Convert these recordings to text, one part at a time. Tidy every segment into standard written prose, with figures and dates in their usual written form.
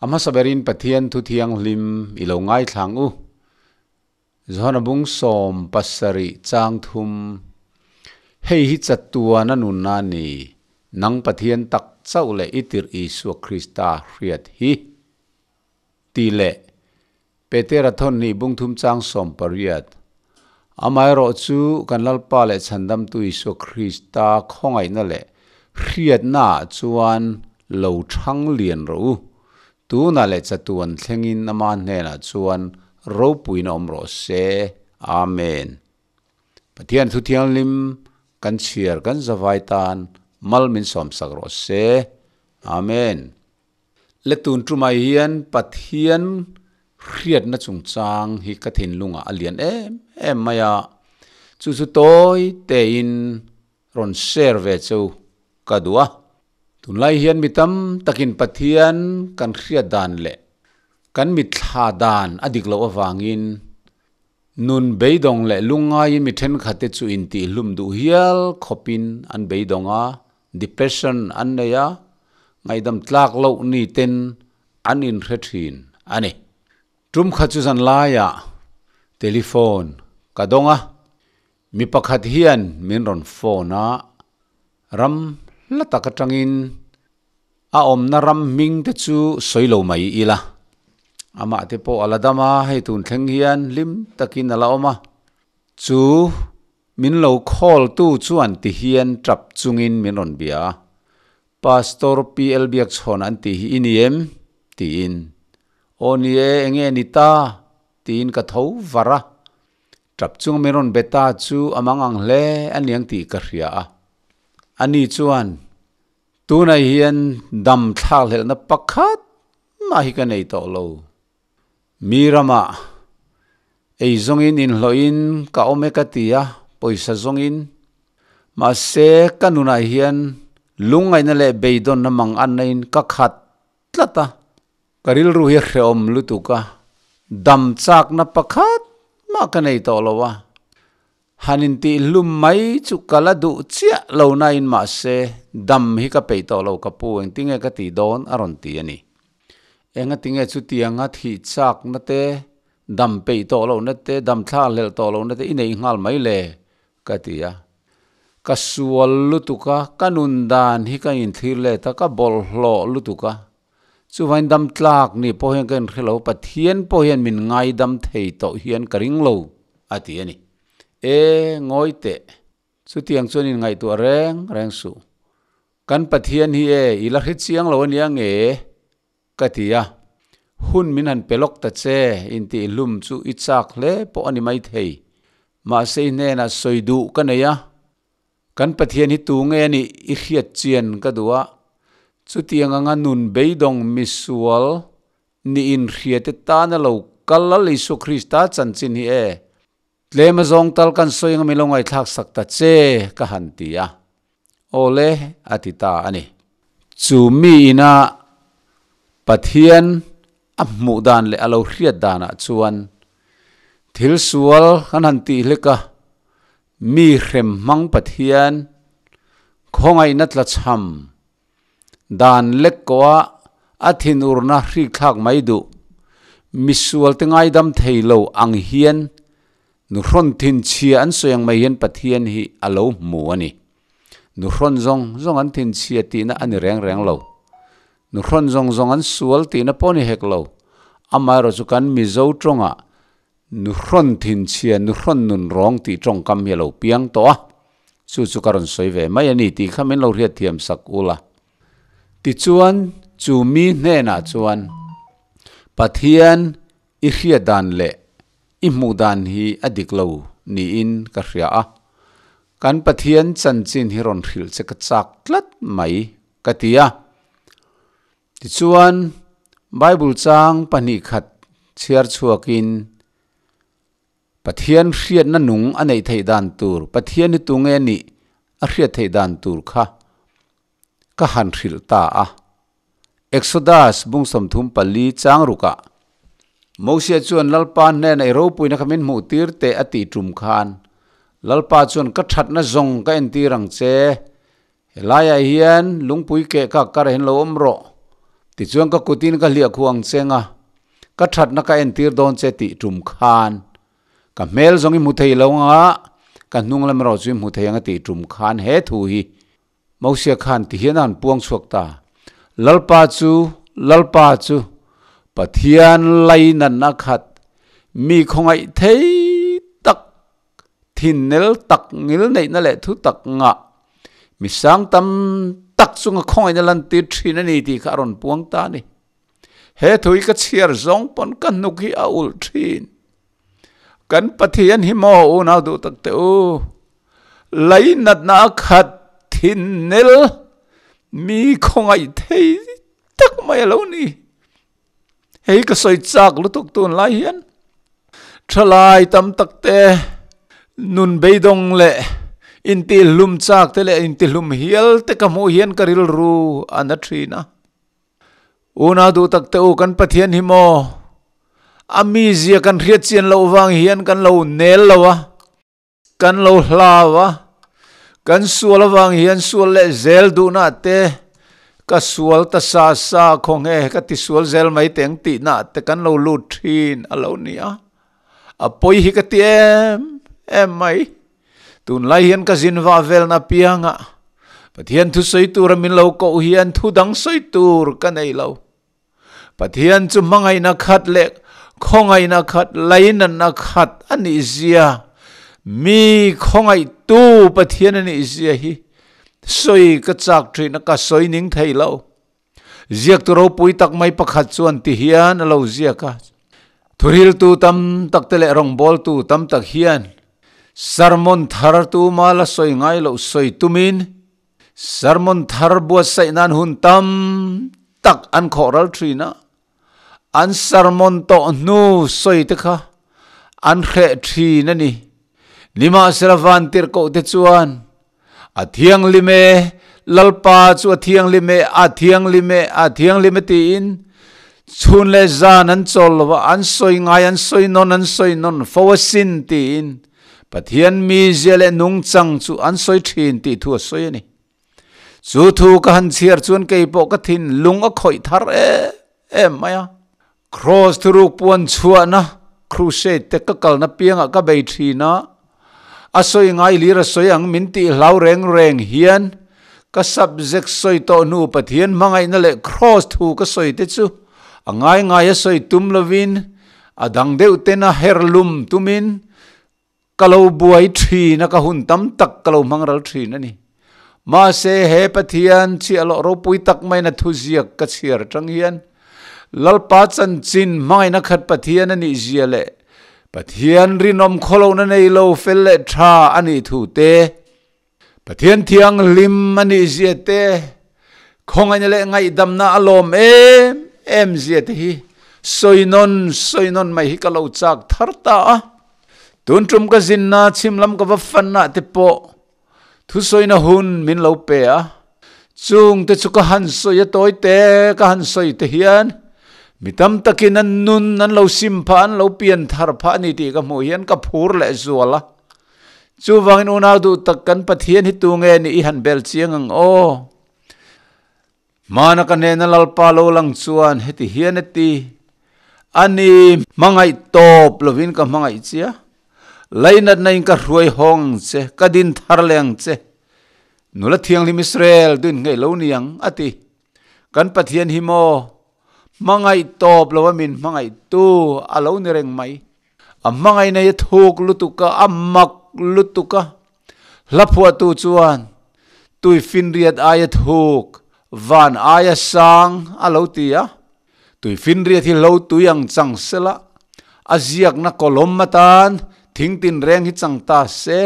A hmasa berin Pathian thu thianghlim i lo ngaithlang u. Johana bung 17 chang thum. Hei hi chatuan a nunna a ni, nang Pathian tak chauh leh i tirh Isua Krista hriat hi. Ti leh Petera thawn hnih bung thum chang 18. Amaherawh chu kan Lalpa leh Chhandamtu Isua Krista khawngaihna leh hriatnaah chuan lo thang lian rawh u. Tunah leh chatuan thlengin ama hnenah chuan ropuina awm rawh se. Amen. Pathian thu thianghlim kan chhiar kan zavai tan mal min sawmsak rawh se. Amen. Le tun tumah hian Pathian hriatna chungchang hi ka thinlungah a lian em em mai a, chu chu tawi tein rawn share ve chu ka duh a. Tunlai hian mi tam takin Pathian kan hriat dan leh kan mitthla dan a dik loh avangin nun beidawng leh lungngaiin mi thenkhatte chu intihhlum duh hial khawpin an beidawng a, Depression an nei a, ngaihdam tlak loh ni ten an inhre thin a ni. Tum khat chu zan laiah telephone ka dawng a, mi pakhat hian min rawn phone a, ram hla tak atangin a awmna ram hming te chu sawi lo mai ila. Amah te pawh a la dam a, hei tun thleng hian hlim takin a la awm a, chu Min lo call tu chuan ti hian tap chungin min rawn bia a, Pastor PL Biakchhawn an tih hi i ni em? tiin. Aw ni e, enge ni ta? tiin ka tho var a. Tap chunga min rawn be ta chu a mang ang hle a niang tih ka hria a. Ani chuan, Tunah hian dam thlakhlelhna pakhat mah hi ka nei tawh lo. Mi ramah ei zawngin inhlawhin ka awm e ka ti a, pawisa zawngin. Mahse, ka nunah hian lungngaihna leh beidawnna mang annain ka khat tlat a, ka rilru hi hrehawm lutuk a, dam chakna pakhat mah ka nei tawh lo a. Han intihhlum mai chu ka la duh chiah lo nain mahse dam hi ka peih tawh lo ka pu engtinge ka tih dawn a rawn ti a ni. Engatinge chutianga thih chakna te, dam peih tawh lohna te, dam thlak hlelh tawh lohna te i nei nghal mai le ka ti a. Ka sual lutuk a, ka nun dan hi ka inthlir let a, ka bawlhhlawh lutuk a. Chuvain dam tlak ni pawh hian ka inhre lo, Pathian pawh hian min ngaidam thei tawh hian ka ring lo, a ti a ni. E, ngawi teh, chutiang chuan inngaihtuah reng reng suh. Kan Pathian hi e, i la hre chiang lo a nia nge? ka ti a. Hun min han pe lawk ta che, intihhlum chu i chak hle pawh a ni maithei. Mahse i hnenah sawi duh ka nei a, Kan Pathian hi tu nge a nih i hriat chian ka duh a, chutiang anga nun beidawng misual nih inhriate tana lo kal a Isua Krista chanchin hi e, tlem a zawng tal kan sawi anga min lo ngaihthlak sak ta che ka han ti a. Awle a ti ta a ni. Chu mi ina Pathian a hmuh dan leh a lo hriat danah chuan thil sual kan han tih hlek a, mi hrem hmang Pathian khawngaihna tlachham dan lek kawha a thinurna hrikthlak mai duh misualte ngaidam thei lo ang hian nuhrawn thinchhia an sawi ang mai hian Pathian hi a lo hmu a ni. Nuhrawn zawng zawng an thinchhia tihna a ni reng reng lo. Nuhrawn zawng zawng an sual tihna pawh ni hek lo. Amaherawh chu kan Mizo tawngah nuhrawn thinchhia, nuhrawn nun rawng tih tawngkam hi a lo piang tawh a. Chu chu ka rawn sawi ve mai a ni tih kha min lo hriatthiam sak ula. Tichuan chu mi hnenah chuan Pathian i hriat dan leh i hmuh dan hi a dik lo niin ka hria a. Kan Pathian chanchin hi rawn hrilh che ka chak tlat mai ka ti a. Tichuan, Bible chang pahnih khat chhiar chhuakin Pathian hriatna nung a neih theih dan tur, Pathian hi tunge nih a hriat theih dan tur kha ka han hrilh ta a. Exodus bung 34 chang rukah Mosia chuan Lalpa hnenah i ropuina kha min hmuh tir teh a tih tum khan Lalpa chuan ka thatna zawng ka entir ang che, helaiah hian lungpui keh kak karah hian lo awm rawh. Tichuan ka kutin ka hliah khuh ang che nga, ka thatna ka entir dawn che tih tum khan ka hmel zawng i hmu thei lo anga ka hnung lam erawh chu i hmu thei ang a tih tum khan he thu hi Mosia khan ti hian a han puang chhuak ta, Lalpa chu, Lalpa chu, Pathian lainatna khat, mi khawngaih thei tak, Thinnel tak ngil neihna leh thu tak ngah mi sang tam tak chunga khawngaihna lantir thin a ni tih kha a rawn puang ta a ni. He thu hi ka chhiar zawng pawn ka hnuk hi a ulh thin. Kan Pathian hi maw unau duh tak teh u, lainatna a khat thinnel mi khawngaih thei tak mai a lo ni. Hei ka sawi chak lutuk tunlai hian thalai tam tak te nun beidawng leh intihlum chak te leh intihlum hial te ka hmuh hian ka rilru a na thin a. Unau duh tak te u kan Pathian hi maw a mizia kan hriat chian loh vang hian kan lo nel lo a. Kan lo hlau a, kan sual avang hian sual leh zel duhna te, ka sual ta sa sa khawnge ka ti sual zel mai teh ang tihna te kan lo lut thin a lo ni a. A pawi hi ka ti em em mai. Tunlai hian ka zin vah velna apiangah Pathian thusawi tura min lo koh hian thu dang sawi tur ka nei lo. Pathian chu hmangaihna khat leh khawngaihna khat, lainatna khat a nih zia, mi khawngaihtu Pathian a nih zia hi sawi ka chak thin a, ka sawi ning thei lo. Ziaktu ropui tak mai pakhat chuan ti hian a lo ziak a, Thuriltu tam tak te leh rawngbawltu tam tak hian sermon thar tuma la sawi ngai loh sawi tumin Sermon thar buatsaih nan hun tam tak an khawh ral thin a, an sermon tawh hnu sawi te kha an hreh thin a ni. Nimahsela vantirhkoh te chuan, A thianghlim e, Lalpa chu a thianghlim e, a thianghlim e, a thianghlim e tiin chhun leh zan an chawl lo va, an sawi ngai an sawi nawn an sawi nawn fo asin tiin Pathian mizia leh nungchang chu an sawi thin tih thu a sawi a ni. Chu thu ka han chhiar chuan kei pawh ka thin lung a khawih thar em em mai a. Kraws thuruk puan chhuahna crusade te ka kalna piangah ka bei thin a, a sawi ngai lir a sawi ang min tih hlau reng reng hian ka subject sawi tawh hnu Pathian hmangaihna leh kraws thu ka sawi te chu a ngai ngai a sawi tum lovin A dang deuh ten a her lum tumin ka lo buai thin a, ka hun tam tak ka lo hmang ral thin a ni. Mahse, he Pathian chhiahhlawh ropui tak maiin a thuziak ka chhiar atang hian Lalpa chanchin hmangaihna khat Pathian a nih zia leh Pathian rinawm khawlohna nei lo fel leh tha a nih thu te, Pathian thianghlim a nih zia te, khawngaihna leh ngaihdamna a lawm em em zia te hi sawi nawn sawi nawn mai hi ka lo chak thar ta a. Tun tum ka zinna chhim lam ka va fanna te pawh thusawina hun min lo pe a. Chung te chu ka han sawi a tawi te ka han sawi te hian mi tam takin an nun an lo sim phah an lo pian thar phah a ni tih ka hmuh hian ka phur leh zual a. Chuvangin unau duh tak kan Pathian hi tu nge nih i han bel chiang ang aw? Hmana ka hnena Lalpa lo lang chuan heti hian a ti, A ni, hmangaih tawp lovin ka hmangaih chia, lainatna in ka hruai hawng ang che, ka din thar leh ang che, nula thianghlim Israel duin ngei lo ni ang, a ti. Kan Pathian hi maw, hmangaih tawp lova min hmangaihtu a lo ni reng mai. A hmangaihna hi a thuk lutuk a, a mak lutuk a. Hla phuahtu chuan, Tuifinriat aia thuk, van aia sang a lo ti a. Tuifinriat hi hlo tui ang chang sela, a ziakna kawlawm atan thing tinreng hi chang ta se,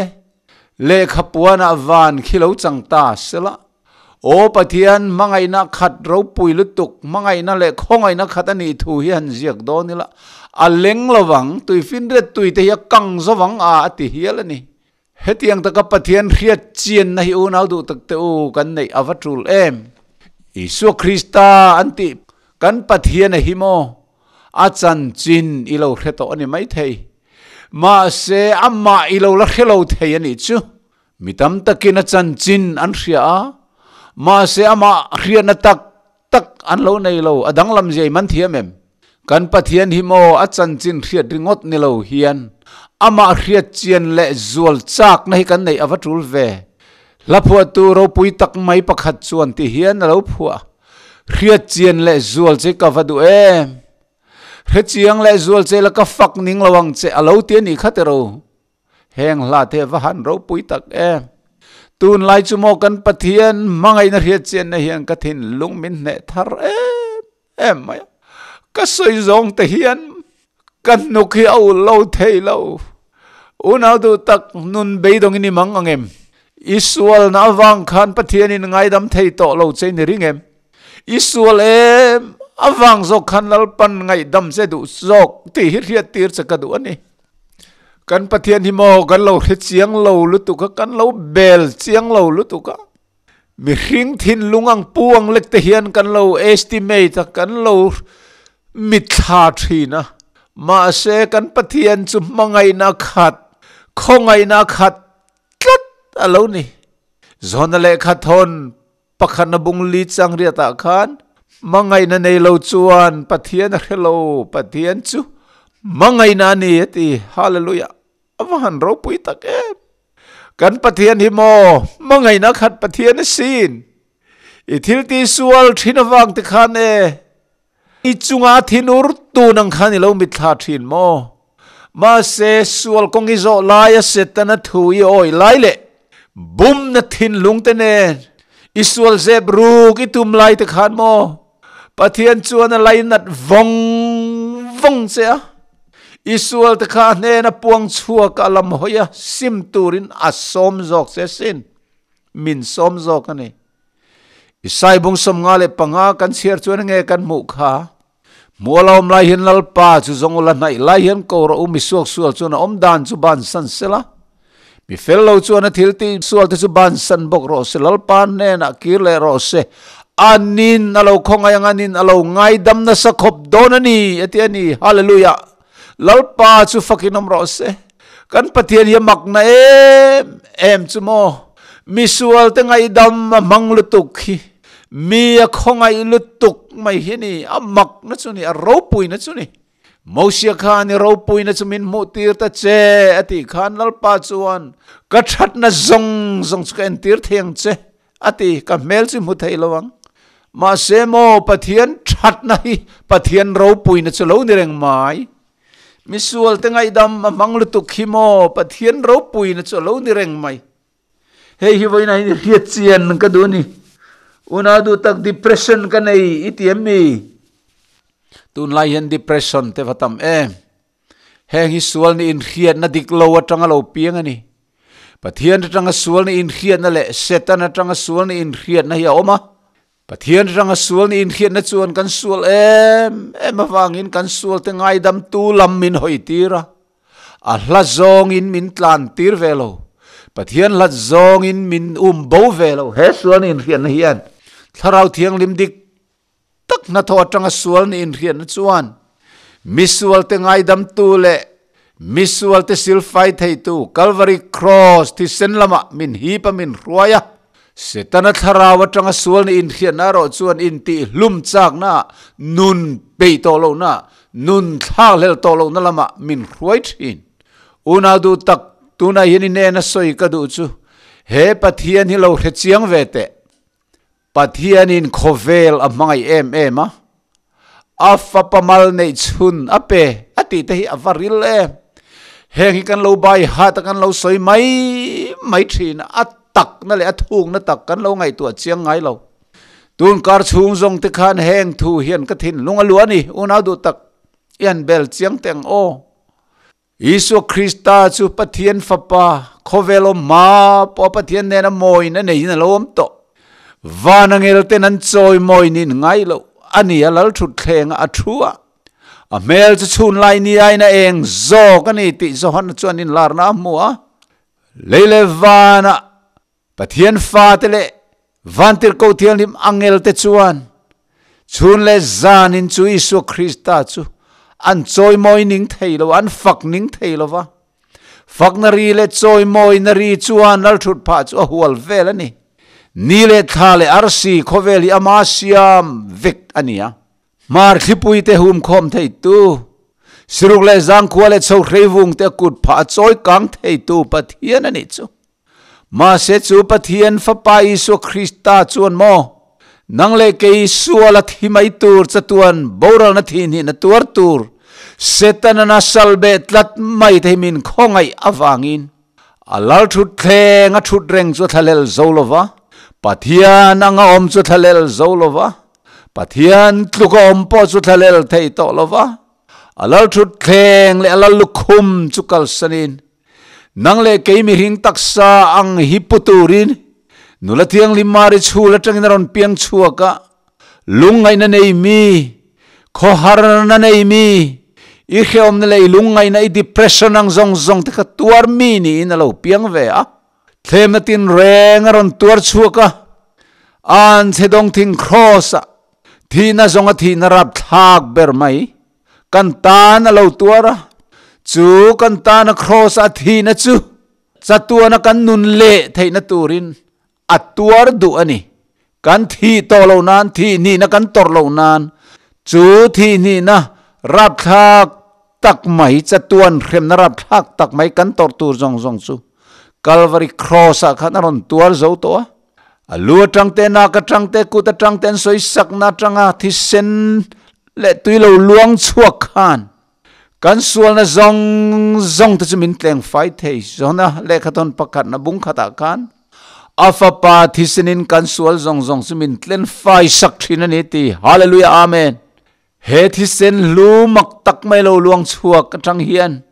lehkha puanah van khi lo chang ta sela, Aw Pathian, hmangaihna khat ropui lutuk, hmangaihna leh khawngaihna khat a nih thu hi han ziak dawn ila, a leng lovang, tuifinriat tuite hi a kang zovang a, a ti hial a ni. Hetiang taka Pathian hriat chianna hi unau duh tak te u kan neih a va tul em? Isua Krista an tih kan Pathian a hi maw? A chanchin i lo hre tawh a ni maithei. Mahse, amah i lo la hre lo thei a nih chu. Mi tam takin a chanchin an hria a, mahse amah hriatna tak tak an lo nei lo, a danglam zia i man thiam em? Kan Pathian hi maw a chanchin hriat ringawt ni lo hian amah hriat chian leh zual chakna hi kan neih a va tul ve. Hla phuahtu ropui tak mai pakhat chuan ti hian a lo phuah, Hriat chian leh zual che ka va duh em? Hre chiang leh zual che la ka fak ning lo ang che a lo ti a nih kha tiro. Heng hla te va han ropui tak em. Tunlai chu maw kan Pathian hmangaihna hriat chianna hian ka thinlung min hneh thar em em mai a. Ka sawi zawng te hian ka hnuk hi a ulh lo thei lo. Unau duh tak nun beidawngin i mang ang em? I sualna avang khan Pathianin ngaidam thei tawh lo che ni ring em? I sual em avang zawk khan Lalpan ngaihdam che duh zawk tih hi hriat tir che ka duh a ni. Kan Pathian hi maw kan lo hre chiang lo lutuk a, kan lo bel chiang lo lutuk a. Mihring thinlung ang pu ang lek te hian kan lo estimate a, kan lo mitthla thin a. Mahse kan Pathian chu hmangaihna khat, khawngaihna khat tlat a lo ni. Zawhna lehkha thawn Pakhatna bung li chang riatah khan hmangaihna nei lo chuan Pathian a hre lo, Pathian chu hmangaihna a ni a ti. Hallelujah! A va han ropui tak em! Kan Pathian hi maw hmangaihna khat Pathian a sin. I thil ti sual thin avang te khan e, I chunga thinur tun ang khan i lo mitthla thin maw? Mahse, sual kawng i zawh laia Setana thu i awih lai leh bumna thinlung te nen i sual zep ruk i tum lai te khan maw? Pathian chuan a lainat vawng vawng che a, i sual te kha a hnena puang chhuak a lam hawi a sim turin a sawm zawk che sin, min sawm zawk a ni. Isai bung 55 kan chhiar chuan enge kan hmuh kha? Mual a awm lai hian Lalpa chu zawng ula hnaih lai hian ko rawh u, mi suaksual chuan a awm dan chu bansan sela, mi fel lo chuan a thil tih sual te chu bansan bawk rawh se, Lalpa hnenah kir leh rawh se, anin a lo khawngaih ang, anin a lo ngaidam nasa khawp dawn a ni, a ti a ni. Hallelujah! Lalpa chu fakin awm rawh se. Kan Pathian hi a makna em em chu maw? Misual te ngaihdam a hmang lutuk hi, mi a khawngaih lutuk mai hi ni, a makna chu ni, a ropuina chu ni. Mosia khan i ropuina chu min hmuh tir ta che a tih khan Lalpa chuan ka thatna zawng zawng chu ka entir thei ang che a ti, ka hmel chu hmu thei lo ang. Mahse maw Pathian thatna hi Pathian ropuina chu lo ni reng mai. Misualte ngaihdam a hmang lutuk hi maw Pathian ropuina chu a lo ni reng mai. Hei hi vawiinah hian i hriat chian ka duh a ni. Unau duh tak depression ka nei i ti em mi? Tunlai hian depression te va tam em. Heng hi sual ni inhriatna dik lo atanga lo piang a ni. Pathian atanga sual ni inhriatna leh Satan atanga sual ni inhriatna hi a awm a. Pathian atanga sual ni inhriatna chuan kan sual em em avangin kan sualte ngaidamtu lam min hawi tir a, a hla zawngin min tlan tir ve lo. Pathian hlat zawngin min um bo ve lo. He sual ni inhriatna hian Thlarau Thianghlim dik tak hnathawh atanga sual ni inhriatna chuan misualte ngaidamtu leh misualte silfai theitu Kalvari Kraws thisen lamah min hip a min hruai a. Setana thlarau atanga sual ni inhriatna erawh chuan intihhlum chakna, nun peih tawh lohna, nun thlakhlel tawh lohna lamah min hruai thin. Unau duh tak, tunah hian i nena sawi ka duh chu he Pathian hi lo hre chiang ve teh. Pathianin khawvel a hmangaih em em a, a fapa mal neih chhun a pe a tih te hi a va ril em. Heng hi kan lo bai hat a, kan lo sawi mai mai thin a, a takna leh a thukna tak kan lo ngaihtuah chiang ngai lo. Tun kar chhung zawng te khan heng thu hian ka thinlung a luah a ni, unau duh tak i han bel chiang teh ang aw. Isua Krista chu Pathian Fapa, khawvel awm hma pawha Pathian nena mawina neiin a lo awm tawh. Van angelten an chawi mawinin ngai loh a ni a lal thutthlengah a thu a. A hmel chu chhun lai ni aiin a eng zawk a ni tih Johana chuan inlarna a hmu a. Lei leh vanah Pathian fate leh Vantirhkoh Thianghlim angelte chuan chhun leh zanin chu Isua Krista chu an chawimawi ning thei lo, an fak ning thei lo va. Fakna ri leh chawimawina ri chuan lalthut phah chu a hual vel a ni. Ni leh thla leh arsi khawvel hi ama siam vek a ni a. Hmar thlipui te hum khawm theitu, siruk leh zangkhua leh chho hreivung te kut phah a chawi kang theitu Pathian a nih chu. Mahse chu Pathian Fapa Isua Krista chuan maw, nang leh kei sual a thi mai tur chatuan boralna thi hnihna tuar tur Setana na sal beh tlat mai te hi min khawngaih avangin A lal thut thleng a thut reng chu a thlalel zo lo va, Pathian anga awm chu thlalel zo lo va, Pathian tluk a awm pawh chu thlalel thei tawh lo va, a lal thut thleng leh a lal lukhum chu kalsanin, nang leh kei mihring taksa ang hi pu turin nula thianghlim Mari chhul atangin a rawn piang chhuak a. Lungngaihna nei mi, khawharna nei mi, i hrehawmna leh i lungngaihna, i depression ang zawng zawng te kha tuar mi niin a lo piang ve a. Thlemna tinreng a rawn tuar chhuak a, an chhe dawng thing cross ah thihna zawnga thihna rapthlak ber mai kan tan a lo tuar a, chu kan tana cross a thihna chu chatuana kan nun leh theihna turin A tuar duh a ni. Kan thih tawh loh nan, thih hnihna kan tawrh loh nan, chu thih hnihna rapthlak tak mai, chatuan hremna rapthlak tak mai kan tawrh tur zawng zawng chu Calvary Cross ah khan a rawn tuar zo tawh a. A lu atang te, nak atang te, kut atang te an sawi sakna atanga thisen leh tui lo luang chhuak khan Kan sualna zawng zawng te chu min tleng fai thei. Johana lehkhathawn pakhatna bung khatah khan a fapa thisenin kan sual zawng zawng chu min tlen fai sak thin a ni ti. Hallelujah Amen. He thisen hlu mak tak mai lo luang chhuak atang hian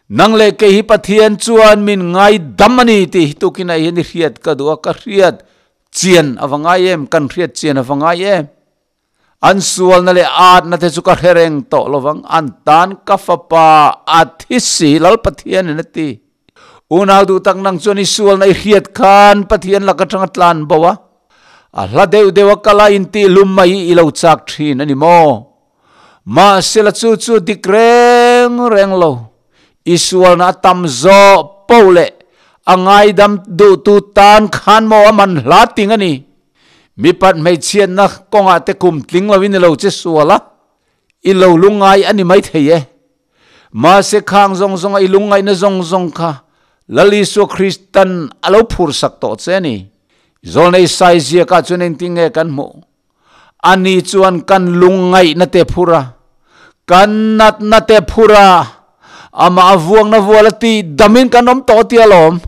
nang leh kei hi Pathian chuan min ngaidam a ni tih hi tukin ah hian i hriat ka duh a, ka hriat chian a va ngai em, kan hriat chian a va ngai em. An sualna leh atna te chu ka hre reng tawh lovang, an tan ka fapa a thi si, Lal Pathianin a ti. Unau duh tak nang chuan i sualna i hriat khan Pathian lak atanga tlan bo a, a hla deuh deuh a kala intih lum mai i lo chak thin a ni maw? Mahsela chu chu dik reng reng lo, i sualna a tam zawh poh leh a ngaidam duhtu tan khan maw a man hla ting a ni. Mipat hmeichhiatna kawngah te kum tling loin i lo che sual a, i lo lungngai a ni maithei e. Mahse khang zawng zawnga i lungngaihna zawng zawng kha Lal Isua Kristan a lo phursak tawh che a ni. Zawlnei sai ziakah chuan engtin nge kan hmuh? Ani chuan kan lungngaihna te phur a, kan natna te phur a, amah a vuakna vual a tih damin kan awm tawh tia lawm.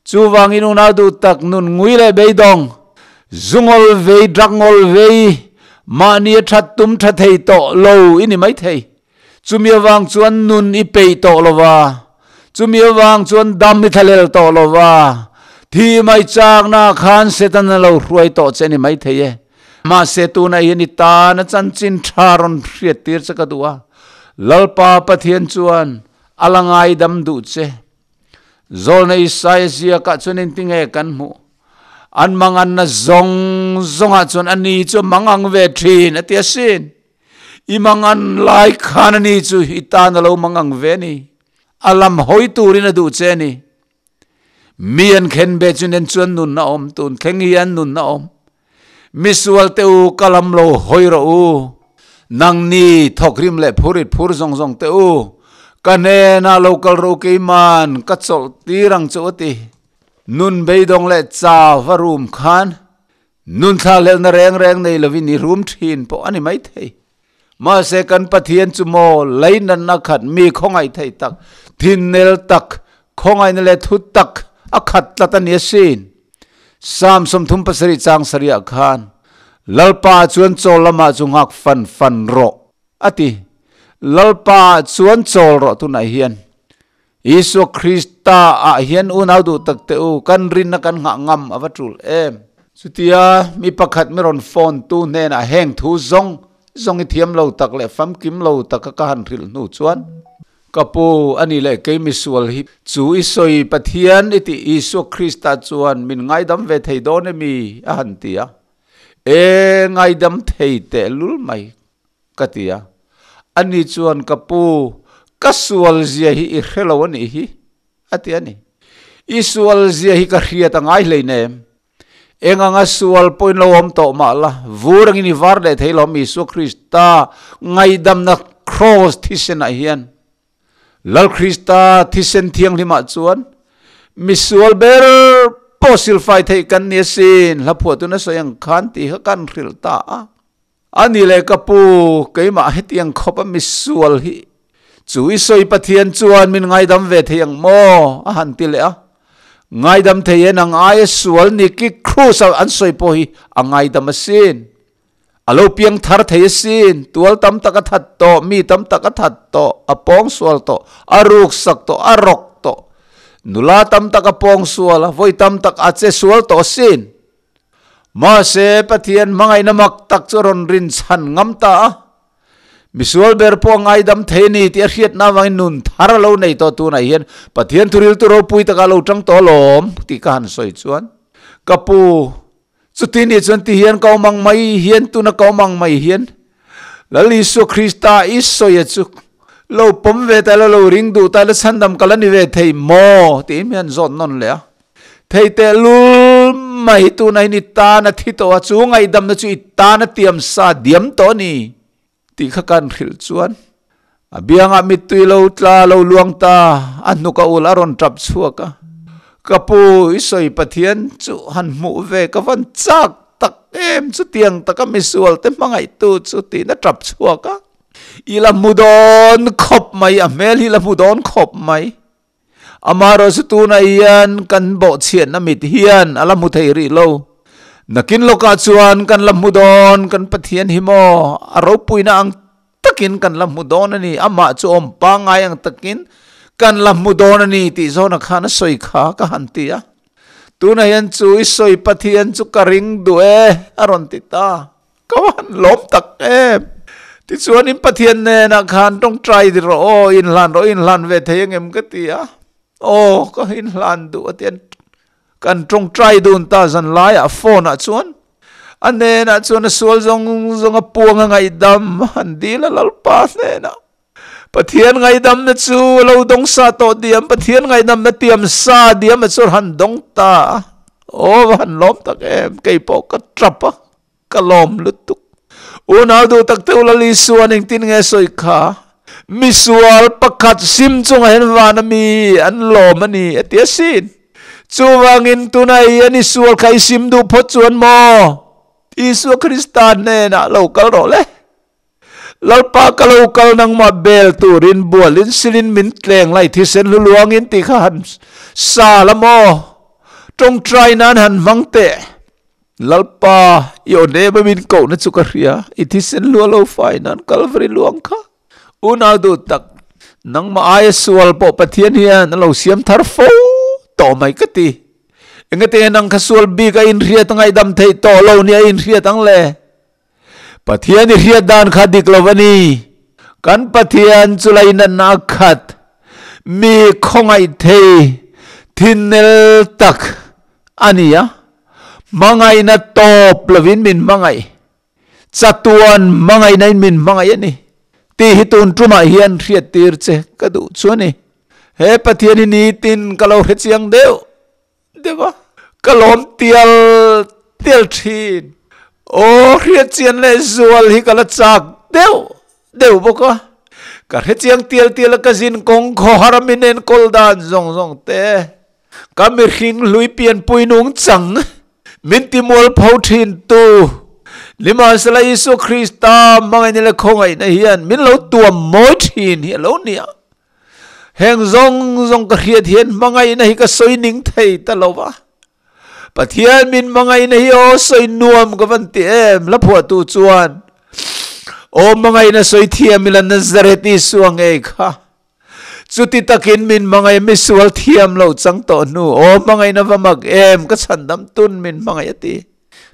Chuvangin unau duh tak nun ngui leh beidawng, zu ngawl vei, drug ngawl vei, mahni a that tum tha thei tawh lo i ni maithei. Chumi avang chuan nun i peih tawh lo va, chumi avang chuan dam i thlalel tawh lo va, thi mai chakna khan Setana lo hruai tawh che a ni maithei e. Mahse tunah hian i tan a chanchin tha rawn hriat tir che ka duh a, Lalpa Pathian chuan a la ngaidam duh che. Zawlna Isaia ziakah chuan engtinge kan hmuh? An manganna zawng zawngah chuan ani chu a mangang ve thin a ti asin. I mangan lai khan ani chu i tan a lo mangang ve a ni. A lam hawi turin a duh che a ni. Mi an khen be chu nen chuan nun a awm, tun thleng hian nun a awm. Misual te u ka lam lo hawi rawh u, nangni thawkrim leh phurit phur zawng zawng te u, ka hnenah lo kal rawh u keiman ka chawlh tir ang che u a ti. Nun beidawng leh cha va rum khan nun thlahlelna reng reng nei lovin i rum thin pawh a ni maithei. Mahse kan Pathian chu maw leinatna khat mi khawngaih thei tak, thinnel tak, khawngaihna leh thu tak a khat tlat a ni asin. Psalm 37 chang sarih ah khan, Lalpa chuan chawl lamah chu nghak fan fan rawh, a ti. Lalpa chuan chawl rawh tunah hian. Isua Krista ah hian unau duh tak teh u, kan rinna kan nghah ngam a va tul em. Chutia mi pakhat mi rawn phone tu hnenah heng thu zawng zawng i thiam lo tak leh famkim lo taka ka han hrilh hnu chuan, Ka pu, a ni leh kei misual hi chu i sawi Pathian i tih Isua Krista chuan min ngaidam ve thei dawn emi? a han ti a. E, ngaidam thei tehlul mai. Ka ti a. Ani chuan, Ka pu, ka sual zia hi i hre lo a nih hi, a ti a ni. I sual zia hi ka hriat a ngai hleinem. Eng anga sual pawhin lo awm tawh mah la, vur angin i var leh thei lo Isua Krista ngaidamna Kraws thisenah hian. Lal Krista thisen thianghlimah chuan misual ber pawh silfai theih kan ni asin, hla phuahtu na sawi ang khan tih kha kan hrilh ta a. A ni le ka pu, keimah hetiang khawpa misual hi chu i sawi Pathian chuan min ngaidam ve thei ang maw? a han ti leh a. Ngaidam thei e nang aia sual ni ki Krus a an sawi pawh hi a ngaidam asin. A lo piang thar thei asin, tual tam tak a that tawh, mi tam tak a that tawh, a pawng sual tawh, a ruk sak tawh, a rawk tawh. Nula tam tak a pawng sual a, vawi tam tak a che sual tawh asin. Mahse, Pathian hmangaihna mak tak chu a rawn rinchhan ngam ta a. Misual ber pawh a ngaidam thei a ni tih a hriatna avangin nun thar a lo nei tawh tunah hian Pathian thuriltu ropui takah a lo tang tawh alawm tih ka han sawi chuan ka pu Chuti nih chuan ti hian ka awm ang mai hian, tuna ka awm ang mai hian Lal Isua Krista i sawi a chu lo pawm ve ta ila, lo ring duh ta ila chhandam ka la ni ve thei maw? tiin mi han zawt nawn leh a. Thei teh lul mai tuna hian i tan a thi tawh a, chu ngaihdamna chu i tan a tiam sa diam tawh a ni tih kha kan hrilh chuan a biangah mittui lo tla lo luang ta, a hnuk a ul a rawn tap chhuak a. Ka pu, i sawi Pathian chu han hmuh ve ka van chak tak em chutiang taka misual te hmangaihtu chu tiin a tap chhuak a. I la hmu dawn khawp mai, a hmel hi la hmu dawn khawp mai. Amaherawhchu tunah hian kan bawhchhiatna mit hian a la hmu thei rih lo. Nakin lawkah chuan kan la hmu dawn, kan Pathian hi maw a ropuina ang takin kan la hmu dawn a ni, amah chu awm pangngai ang takin kan la hmu dawn a ni tih zawna khan a sawi kha ka han ti a. Tunah hian chu i sawi Pathian chu ka ring duh e a rawn ti ta. Ka va han lawm tak em! Tichuan in Pathian hnenah khan tawngtai di rawh aw, inhlan rawh, inhlan ve thei angem ka ti a. Aw, ka inhlan duh a ti a, kan tawngtai dun ta zan laiah phone ah chuan a hnenah chuan a sual zawng zawng a puang a ngaihdam a han dil a Lalpa hnenah. Pathian ngaihdamna chu a lo dawng sa tawh diam, Pathian ngaihdamna tiam sa diam a chu han dawng ta a. Aw, va han lawm tak em, kei pawh ka tap a. Ka lawm lutuk. Unau duh tak te Ulal Isuan engtin nge sawi kha? Misual pakhat sim chungah hian van ami an lawm a ni a ti asin. Chuvangin tunah hian i sual kha i sim duh phawt chuan maw? Isua Krista hnenah lo kal rawh le. Lalpa ka lo kal nangmah bel turin bualin silin min tleng lai thisen hlu luangin tih kha han sa la maw? Tawngtai nan han hmang teh. Lalpa, i aw nem a min kohna chu ka hria, i thisen lua lo fai nan Kalvari luang kha. Unau duh tak, nangmah aia sual pawh Pathian hian a lo siam thar fo tawh mai ka ti. Engati nang kha sual bik a inhriat ngaihdam theih tawh lo nia inhriat ang le? Pathian i hriat dan kha dik lo a ni. Kan Pathian chu lainatna a khat, mi khawngaih thei, thinnel tak a ni a. Hmangaihna tawp lovin min hmangaih, chatuan hmangaihnain min hmangaih a ni tih hi tun tumah hian hriattir che ka duh chu a ni. He Pathian hi nitin ka lo hrechiang deuh. Deuh a, ka lawm tial tial thin. Aw, hriatchian leh zual hi ka la chak deuh deuh bawk a. Ka hrechiang tial tial a, ka zin kawng khawhar a min enkawl dan zawng zawng te. Ka mihring hlui pianpui nung chang min timual pho thin tu Nimahsela Isua Krista hmangaihna leh khawngaihna hian min lo tuam mawi thin hi a lo ni a. Heng zawng zawng ka hriat hian hmangaihna hi ka sawi ning thei ta lo va. Pathian min hmangaihna hi aw sawi nuam ka van ti em? Hla phuahtu chuan, Aw hmangaihna sawi thiam ila Nazareth Isua ngei kha. Chuti takin min hmangaih misual thiam lo chang tawh hnu, aw hmangaihna va mak em, ka chhandam tun min hmangaih a ti.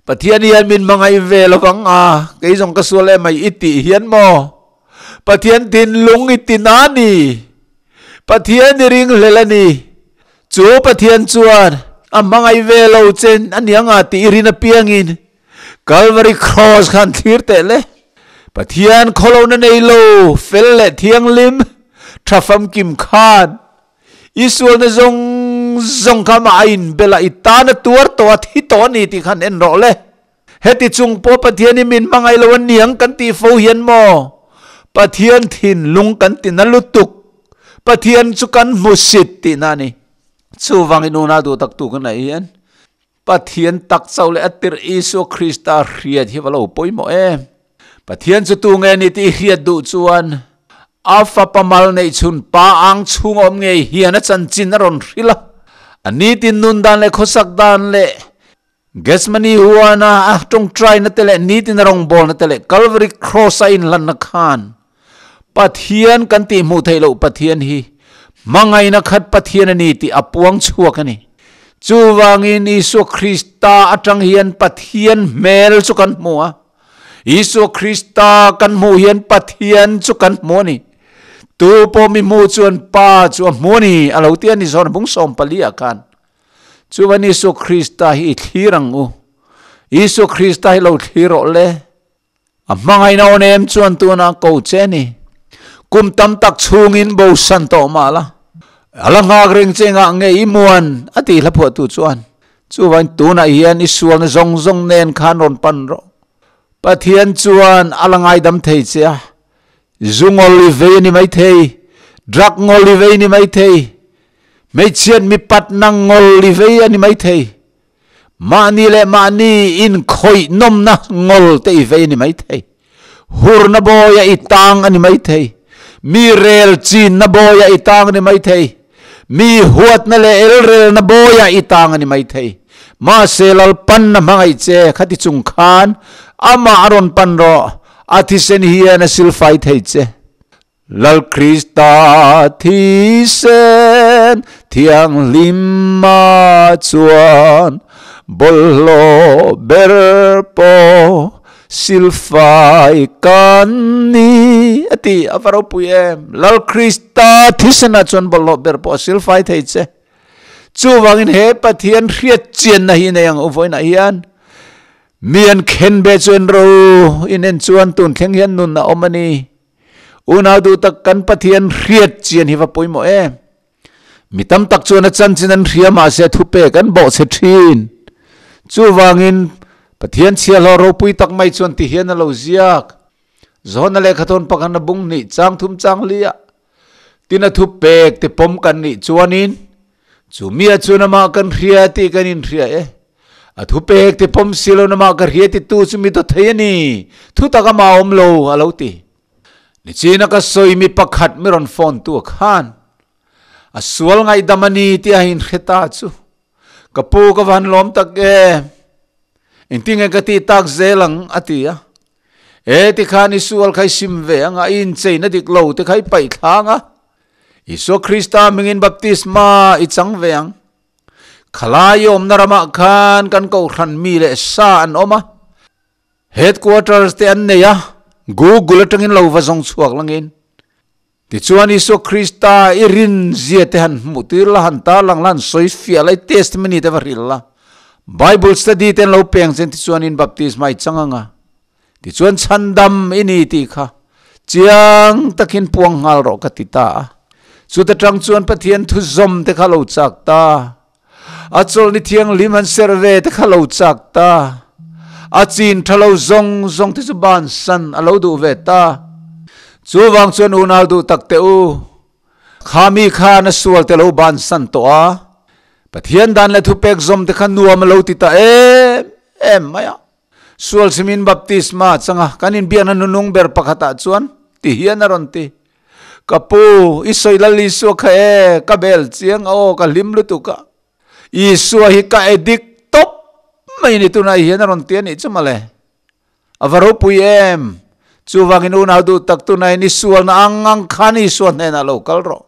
Pathian hian min hmangaih ve lovang a, kei zawng ka sual em ai i tih hian maw? Pathian thinlung i ti na ni. Pathian i ringhlel a ni. Chu Pathian chuan a hmangaih ve lo che a ni anga tih i rin apiangin Calvary Cross khan thlir teh le. Pathian khawlohna nei lo, fel leh thianghlim, tha famkim khan i sualna zawng zawng kha amah a inbel a, i tan a tuar tawh a, thi tawh a ni tih khan en rawh le. Heti chung pawh Pathian hi min hmangaih lo a niang kan tih fo hian maw? Pathian thinlung kan ti na lutuk. Pathian chu kan hmusit tihna a ni. Chuvangin unau duh tak tu ka neih hian Pathian tak chauh leh a tirh Isua Krista hriat hi va lo pawimawh em. Pathian chu tu nge ni tih hriat duh chuan a fapa mal neih chhun pa ang chhung awm ngei hian a chanchin a rawn hrilh a. A nitin nun dan leh khawsak dan leh Gethsemane huana a tawngtaina te leh nitin a rawngbawlna te leh Calvary Cross a inhlanna khan Pathian kan tih hmuh theih loh Pathian hi hmangaihna khat Pathian a ni tih a puang chhuak a ni. Chuvangin Isua Krista atang hian Pathian hmel chu kan hmu a. Isua Krista kan hmuh hian Pathian chu kan hmu a ni. Tu pawh mi hmu chuan Pa chu a hmu a ni a lo ti a ni zawn bung 14 ah khan. Chuan Isua Krista hi i thlir ang u. Isua Krista hi lo thlir rawh le. A hmangaihna awn em chuan tuna ko che ni. Kum tam tak chhungin bo san tawh mah la. A la nghak reng che ngah nge i muan a tih hla phuahtu chuan. Chuvain tunah hian i sualna zawng zawng nen khan rawn pan rawh. Pathian chuan a la ngaidam thei che a. Zu ngawl i vei a ni maithei. Drug ngawl i vei a ni maithei. Hmeichhiat mipat na ngawl i vei a ni maithei. Mahni leh mahni inkhawih nawmna ngawl te i vei a ni maithei. Hurna bawia i tang a ni maithei. Mi rel chinna bawia i tang a ni maithei. Mi huatna leh elrelna bawia i tang a ni maithei. Mahse Lalpanna hmangaih che khati chung khan amah a rawn pan rawh, a thisen hian a silfai thei che. Lal Krista thisen thianghlimah chuan bawlhhlawh ber pawh silfai kan ni a ti. A va ropui em! Lal Krista thisenah chuan bawlhhlawh ber pawh a silfai thei che. Chuvangin he Pathian hriat chianna hi nei ang u vawiinah hian mi an khen ve chu en ro in en chuan tun thleng hian nun a awm a ni. Unau duh tak kan Pathian hriat chian hi va pawimawh em. Mi tam tak chuan a chanchin an hria mahse thupek an bawhchhe thin. Chuvangin Pathian chhiahhlawh ropui tak mai chuan ti hian a lo ziak. Johana lehkhathawn pakhat a bung hnih chang thum chang li ah tin a thupek te pawm kan nih chuanin Chu mi a chuan amah kan hria tih kan inhria e. A thupek te pawm si lo namah ka hria ti tu chu mi dawt thei a ni. Thutak amah a awm lo, a lo ti. Nichina ka sawi mi pakhat mi rawn phone tu a khan. A sual ngaihdam a ni tih a inhre ta chu. Ka pu ka van lawm tak em. Engtinge ka tih tak zel ang, a ti a. E tikhan i sual kha i sim ve anga, i incheina dik lo te kha i paih thlang a. Isua Krista hmingin baptisma i chang ve ang. Khalai i awmna ramah khan kan kohhran mi leh sa an awm a. Headquarters te an nei a, Google atangin lo va zawng chhuak langin. Tichuan Isua Krista i rin zia te han hmuh tir la, han tarlang la, han sawi fiah la, i testimony te va hrilh la. Bible study te an lo peng chen tichuan in baptisma i chang anga. Tichuan chhandam i ni tih kha chiang takin puang nghal rawh ka ti ta a. Chuta tang chuan Pathian thu zawm te kha lo chak ta. A chawlhni thianghlim an serh ve te kha lo chak ta. A chin tha lo zawng zawng te chu bansan a lo duh ve ta. Chuvang chuan unau duh tak teh u, kha mi khan a sual te lo bansan tawh a, Pathian dan leh thupek zawm te kha nuam a lo ti ta em em mai a. Sual simin baptisma changa kan inbiakna nunung ber pakhatah chuan ti hian a rawn ti. Ka pu, i sawi lal Isua kha e, ka bel chiang a aw, ka hlim lutuk a. Isua hi ka addict tawp mai ni tunah hian a rawn ti a nih chu mawle. A va ropui em! Chuvangin unau duh tak tunah hian i sualna ang ang khan Isua hnenah lo kal rawh.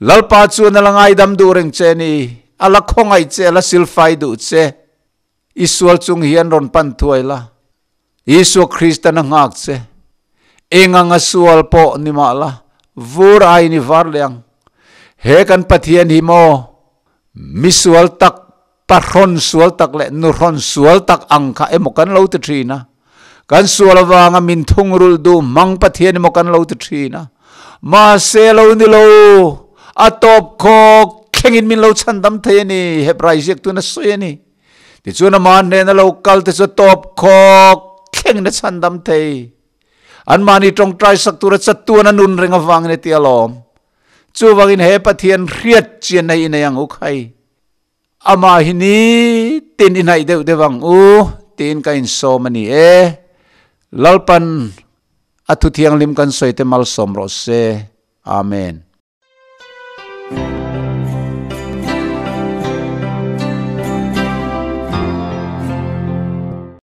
Lalpa chuan a la ngaidam duh reng che ni, a la khawngaih che, a la silfai duh che. I sual chung hian rawn pan thuai la, Isua Kristan a nghak che. Eng anga sual pawh ni mah la, vur aiin i var leh ang. He kan Pathian hi maw, mi sual tak, pahrawn sual tak leh nuhrawn sual tak ang kha emaw kan lo ti thin a. Kan sual avanga min thungrulh duh hmang Pathian emaw kan lo ti thin a. Mahse lo ni lo, a tawp khawk. thlengin min lo chhandam thei a ni, Hebrai ziaktuin a sawi a ni. Tichuan ama hnena lo kal te chu tawp khawk thlengin a chhandam thei. Anmahni tawngtai sak tura chatuan a nun reng avangin a ti alawm. Chuvangin he Pathian hriat chian hi i nei ang u khai. Amah hi nitin i hnaih deuh deuh ang u tiin ka insawm a ni e. Lalpan a thuthianghlim kan sawi te malsawm rawh se. Amen.